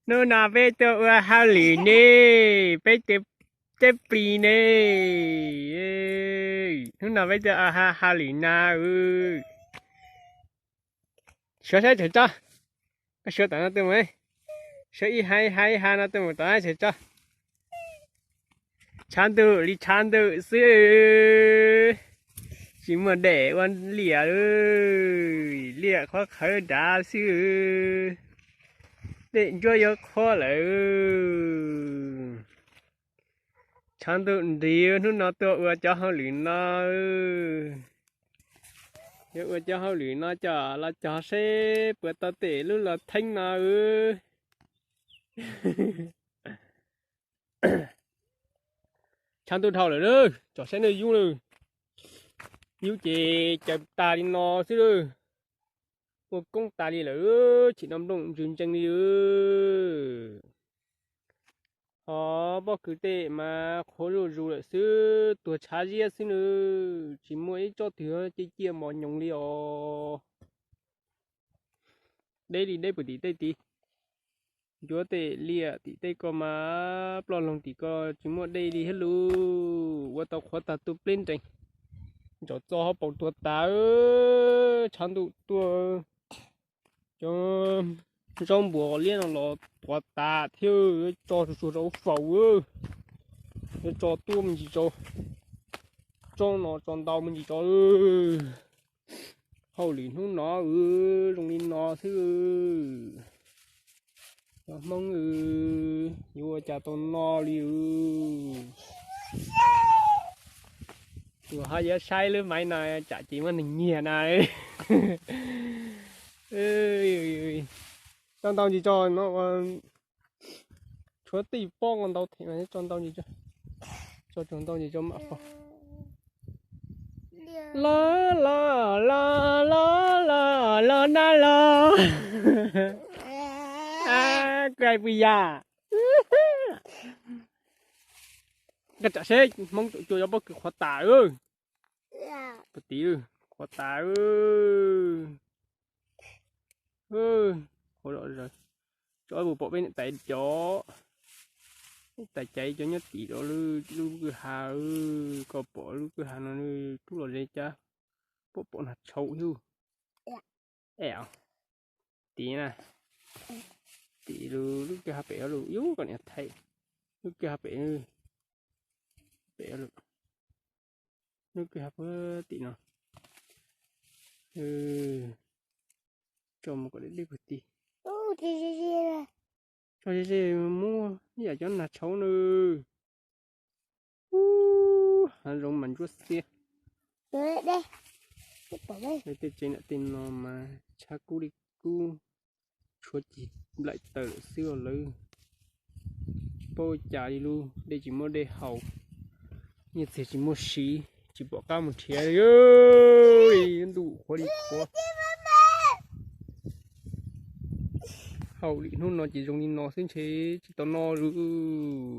Hnub no peb tuaj ua hauj lwm ne, peb tus ceb plis ne. Hnub no peb tuaj ua hauj lwm no. Suav saib tawm tso, koj suav tom no tuaj mus, suav ib ha ib ha ib ha no tuaj mus tom no tawm tso. Tshav ntuj li tshav ntuj xwb, tsis muaj dej ua liaj, liaj qhuav qhawv dav xwb, dej ntsuab yuav qhuav lawm. Tshav ntuj nrig, hnub no tuaj ua cov hauj lwm no. Yuav ua cov hauj lwm no coj los cog seb puas tau tej lub los theeb no. Tshav ntuj dhau lawm, tsom saib nej yub lawm. Yub ces caws tas li no xwb lawm. Ua koob tas li lawm, chim no nplooj ntsws ntsees li. Ho pob kws tej mas qhuav zuj zus lawm xwb, tuag tshav ziab xwb nawb, tsis muaj ib tsob twg ciaj ciaj mos nyoos li os. Deb li deb puag tim tej tid, ncuav tej liaj tim tej ko mas ploj loog tim ko tsis muaj dej li thiab lauj, ua tau qhuav tag tuaj pleb nrees, ntsaum txo hauv paus tuag tas. Tshav ntuj tuaj, cov zaub npua liab no los tuag tas thiab, yuav tso tsuag tsuag rau faus, yuav tso tuaj me ntsis tso, tsob no tso ntau me ntsis tso. Hauj lwm hnub no zoo li no xwb. Cov Hmoob, yuav ua cas tau no li. Tus ho yuav saib lub maiv no tsam ces muaj neeg nyiag na. Tso ntau ntsis tso no, tshuav tij pob ntau them, tso ntau ntsis tso, tso tsuag ntau ntsis tso mam faus. Los los los los los los na los. Koj hais puas yam? Koj tsam seb Hmoob tsuam cua cov pob kws qhuav tas. Puag tid qhuav tas. Qhuav zom zaws. Tso mus pom peb niam tais cov, niam tais caiv cov nyob tim rau lub kwj ha. Koj pom lub kwj ha no rub los ze cas, pom pom nag tshauv thiab. Tim na, tim lub kwj ha pem lub yub kom niam thaij, lub kwj ha pem, pem lub kwj ha puag tim no. Tso mus kom deb deb puag tid. Tso ze ze, muab ib yam cov nag tshauv na. Hav zoov mas ntsuab xiab. Tej tsev nam tej no mas tshab kub li kub, tshuav cig nplaim taws lawm xwb os lawv. Tsis paub ua cas li lauj, dej tsis muaj dej haus, nyiaj txiag tsis muaj siv, tsis pom qab mus nrhiav li. Ntuj qhuav li qhuav. Hauj lwm hnub no ces zoo li no xwb ntshe tsis tau noj li.